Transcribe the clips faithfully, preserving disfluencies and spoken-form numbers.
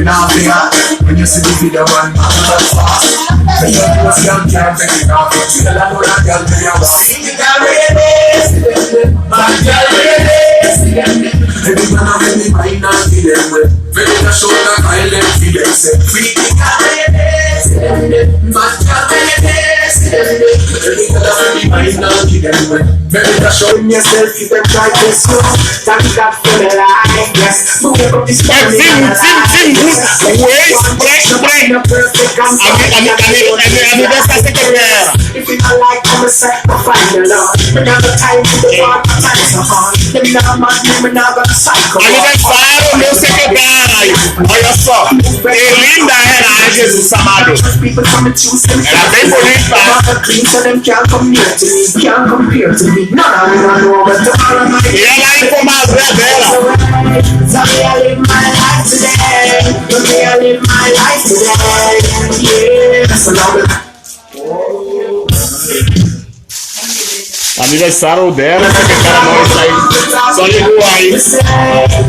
Now they are, when you see the video man, man, man, fast. When you post young girl, make it now, but you tell another girl, they are wild. See the girl, really, see them, bad girl, really, see them. Every man have any mind and give them way. When it a show that I left, see them say, free the girl, really, see them. Bad girl, really, see them. Every girl have any mind and give them way. When it a show, yourself, you can try this, you. Thank God for the life, yes. Hey, Tim, Tim, Tim, Tim, wait, wait, wait. Ami, ami, ami, ami, anivèsè sekrè. If you don't like, come and sacrifice your love. Another time to the world, time is upon. Them now mad, me, me now gonna psycho. Anivèsè, nou se ke bay. Oyo so. E linda era a Jesus amado. People come and choose them. Ela bem bonita. Them are clean, so them can't come near to me, can't compare to me. None of them know what tomorrow might be. E ela é com a Zé dela. So me, I live my life today. Me, I live my life today. Yeah, so now the Aniversário dela, que cara mais aí. Só ligou aí. Say,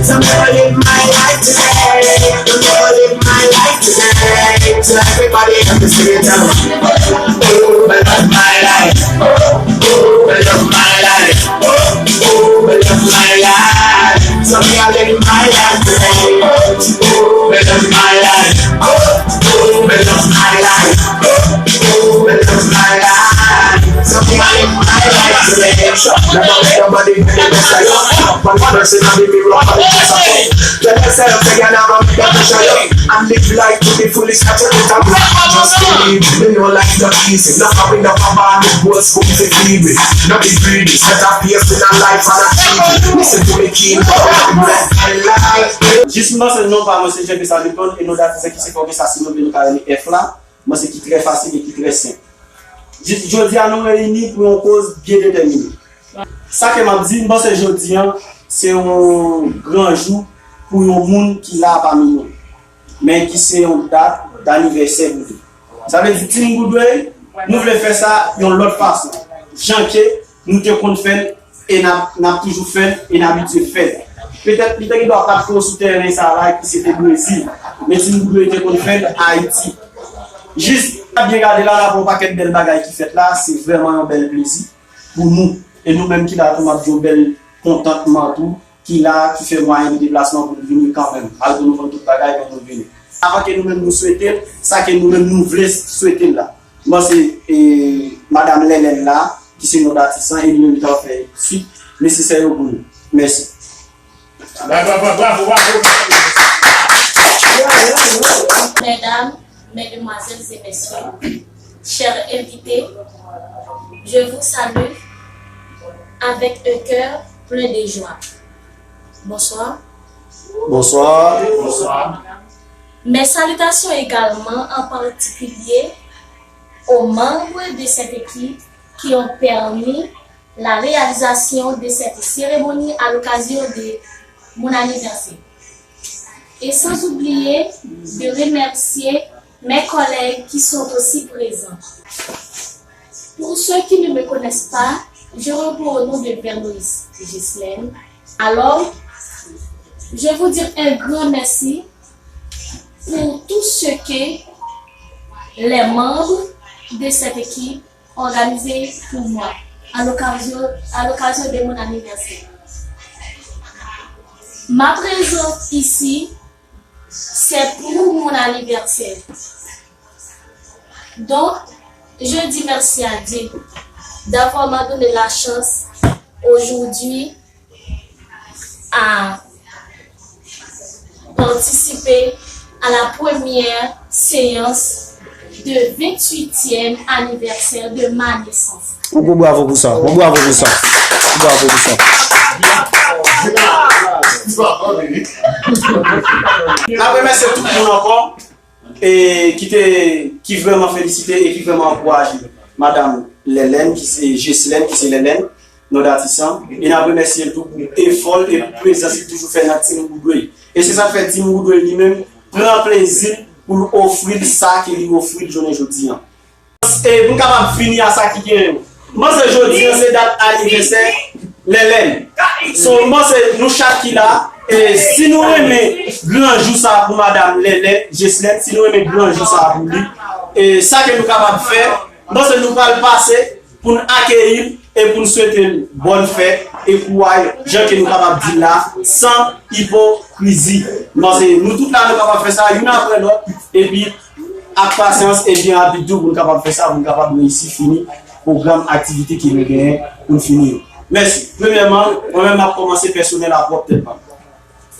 so me, I live my life today. Me, I live my life today. So everybody have to sing it out. Oh, I love my life. Oh, oh, I love my life. Oh, oh, I love my life. So me, I live my life today. Oh, oh, I love my life. Oh, oh, I love my life. Oh, oh, I love my life. So me, I live my life today. Nobody, nobody, nobody, one person, I be me, rock, I be just a Tell yourself, say, I never make a pressure, yo. And live life to the fullest, I tell you, I'm just believe. Me know life not easy. Not having a bad, the world spoon to feed me. Not be greedy, set a pace in a life and achieve it. Listen to me, keen, but I'm like, I lie. Jis m panse non pa mwen se Jefferson Dupont e nou dati se ki se fòme sa si nou vle nou ka rele F la. Mwen se ki trè fasil e ki trè senp. Jis jodi a nou reyini pou yon koz byen detèmine. Sa ke m ap di, m panse jodi an se yon gran jou pou yon moun ki la pami nou, men ki se yon dat danivèsè pou li. Sa vle di Team Goodway, nou vle fè sa yon lòt fason. Jan ke nou te konn fè l e n ap, n ap toujou fè l e n abitye fè l. Petèt li te gen dwa pa t ko sou tèren sa la ki se te Brezil, men Team Goodway te konn fè l Ayiti. Jis, n ap byen gade la, n ap wè yon pakèt bèl bagay ki fèt la, se vrèman yon bèl plezi pou nou. E nou menm ki la tou, m ap di yon bèl kontantman tou, ki la, ki fè mwayen de deplasman pou l vini kanmenm. Malgre nou vann tout bagay, men nou vini. Avan ke nou menm nou swete l, sa ke nou menm nou vle swete l la. Mwen se, e, Madanm Lèlèn la, ki se non datis lan, e li menm li ta fè swit nesesè yo pou nou. Mèsi. Bravo, bravo, bravo, bravo. Mesdames, Mesdemoiselles et Messieurs, chers invités, je vous salue avec un cœur plein de joie. Bonsoir. Bonsoir. Bonsoir. Mes salutations également en particulier aux membres de cette équipe qui ont permis la réalisation de cette cérémonie à l'occasion de mon anniversaire. Et sans oublier de remercier mes collègues qui sont aussi présents. Pour ceux qui ne me connaissent pas, je réponds au nom de Verloïse Ghislaine. Alors, je vous dis un grand merci pour tout ce que les membres de cette équipe ont organisé pour moi à l'occasion, à l'occasion de mon anniversaire. Ma présence ici, c'est pour mon anniversaire. Donc, je dis merci à Dieu d'avoir m'a donné la chance aujourd'hui à participer à la première séance de vingt-huitième anniversaire de ma naissance. Yon gwo bravo pou sa. Yon bravo pou sa. Yon bravo pou sa. N ap remèsye tout moun ankò. E ki te, ki vrèman felisite e ki vrèman ankouraje madanm Lèlèn, ki se Ghislaine, ki se Lèlèn, non datis lan. E n ap remèsye l tou pou efò l e pou prezans li toujou fè nan Team Goodway. E se sa k fè Team Goodway li menm pran plezi l pou l ofri l sa ke li ofri l jounen jodi an. E pou n kapab fini a sa ki genyen. Mwen se jodi an, se dat anivèsè Lèlèn. So, m panse nou chak ki la, e si nou renmen gran jou sa a pou madanm Lèlèn, Jeslèn, si nou renmen gran jou sa a pou li, e sa ke nou kapab fè, m panse nou pral pase pou n akeyi l e pou n swete l bòn fèt e kouray, jan ke nou kapab di l la, san ipokrizi. M panse nou tout la, nou kapab fè sa youn apre lòt, epi ak pasyans e byen rapid tou pou n kapab fè sa, pou n kapab reyisi fini pwogram aktivite ke nou genyen pou n fini yo. Mèsi. Premyèman, mwen menm m ap kòmanse pèsonèl a pwòp tèt pa m.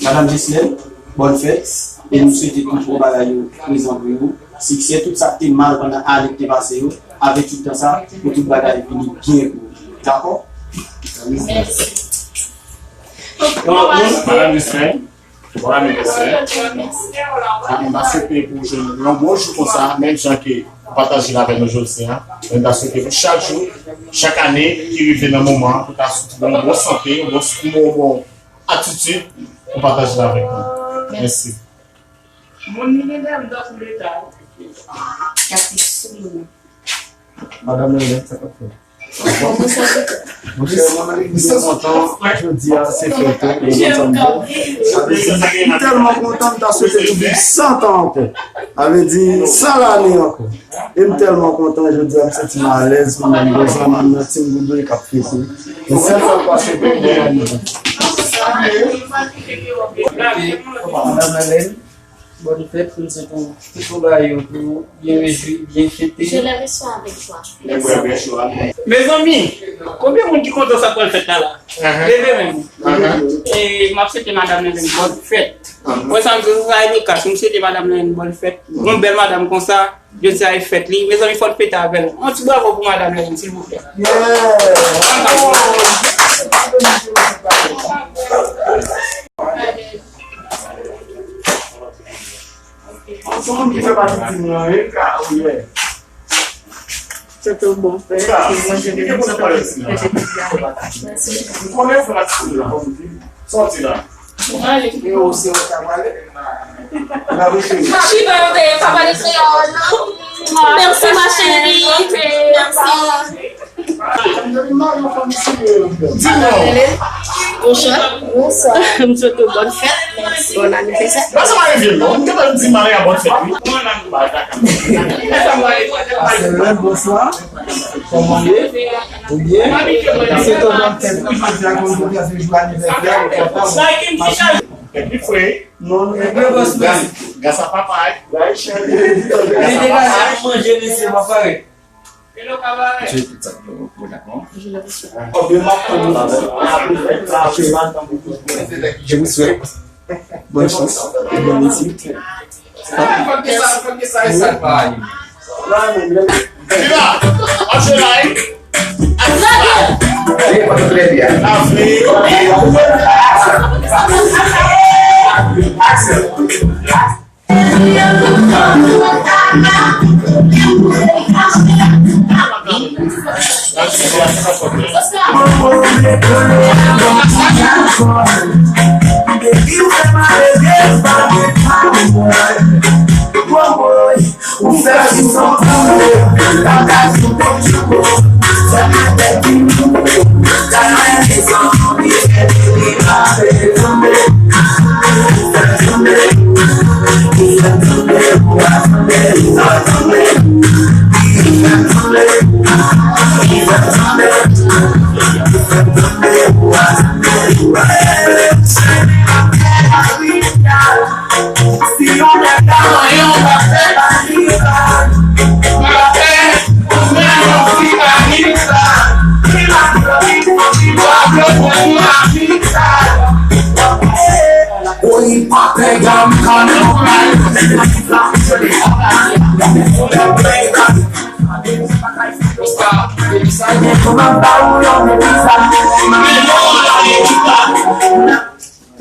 Madanm Jeslèn, bòn fèt, e nou swete tout bon bagay yo prezan pou ou. Siksè, tout sa k te mal pandan ane k te pase yo, avèk tout tan sa, pou tout bagay vini byen pou ou. Dakò? Mèsi. Madanm Jeslèn, Bon anivèsè. M ta swete pou w jwenn yon bon jou konsa, menm jan ke ou pataje l avèk nou jodi a. Men m ta swete pou chak jou, chak ane ki rive nan moman an, pou w ta soti gen yon bon sante, yon bon, yon bon atitid pou pataje l avèk nou. Mèsi. Moun li gen dèm dan sou leta. Madanm Lèlèn, sa k ap fèt? Monchè, mwen menm, m byen kontan. Jodi a, se fèt ou, e kontan m byen. Sa vle di, m tèlman kontan, m ta swete nou viv san tan ankò. Sa vle di, san lane ankò. E m tèlman kontan, jodi a, m santi m alèz, mwen menm, bon zanmi m nan, Tim Goudouy k ap fete. E sèl sa m ka swete, bòn lane. Madanm Lèlèn, Bòn fèt, m swete w tout bon bagay yo pou w byen rejwi, byen fete. Je le reçois avec joie. Mezanmi, konbyen moun ki kontan sa k pral fèt la la? Leve men nou. E m ap swete madanm nan yon bòn fèt. Mwen sa m di w, sa e Mika, si m swete madanm nan yon bòn fèt, yon bèl madanm konsa, jodi a e fèt li. Mezanmi, fò n fete avè l. Yon ti bravo pou madanm nan, silvouplè. Ansanm ki fè pati tim nan, wi, ka, wi, yeah. Se te yon bon fè. Sa, ki gen pou sa pale ti nan. M konnen fè pati tim nan, fò m di. Sòti la. Mwen ale. E ou se ou sa pale? Chiba, yo te pa pale kreyòl. Merci, ma chérie. Merci. Bonjou. Bonswa. M swete w bòn fèt. Bòn anivèsè. Pasteur, bonswa. Kòman w ye? Ou byen? M swete w bòn fèt. Jodi a, konn jodi a, se jou anivèsè a, ou kontan? Epi fwe. Non, non, non, non. Gras, gras a papa, eh. Gras a papa. Manje, mesye, pa pare. Msye, tout sa ki bon, dakò. Je vous souhaite bonne chance, bonne réussite. Viva! Action! Action!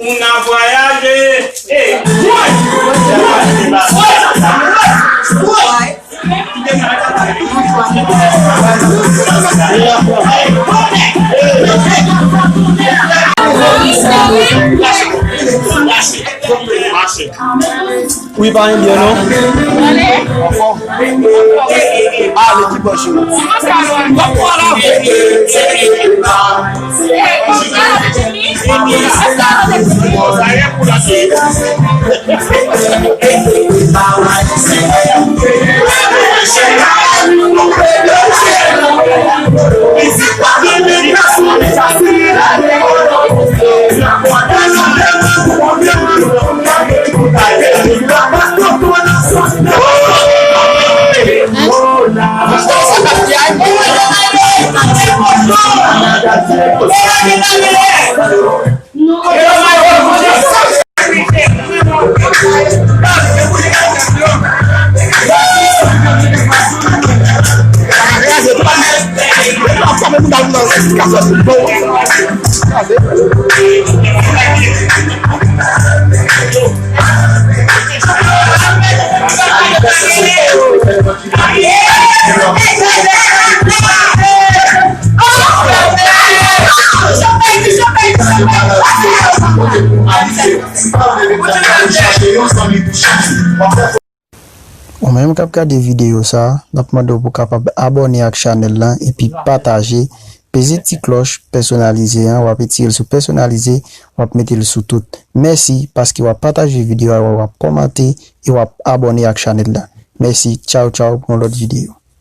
Moun ap vwayaje. Hey, woy! Woy! Woy! Woy! Mache, mache. Wi, pa Endyen non. Anfòm. Ale, ki bò cheri? Ou menm k ap gade videyo sa a, n ap mande w pou w kapab abòne ak chanèl lan epi pataje, peze ti klòch pèsonalize an, w ap etire l sou pèsonalize, w ap mete l sou tout. Mèsi paske w ap pataje videyo a, w ap kòmante e w ap abòne ak chanèl la. Mèsi, tchaw tchaw pou yon lòt videyo.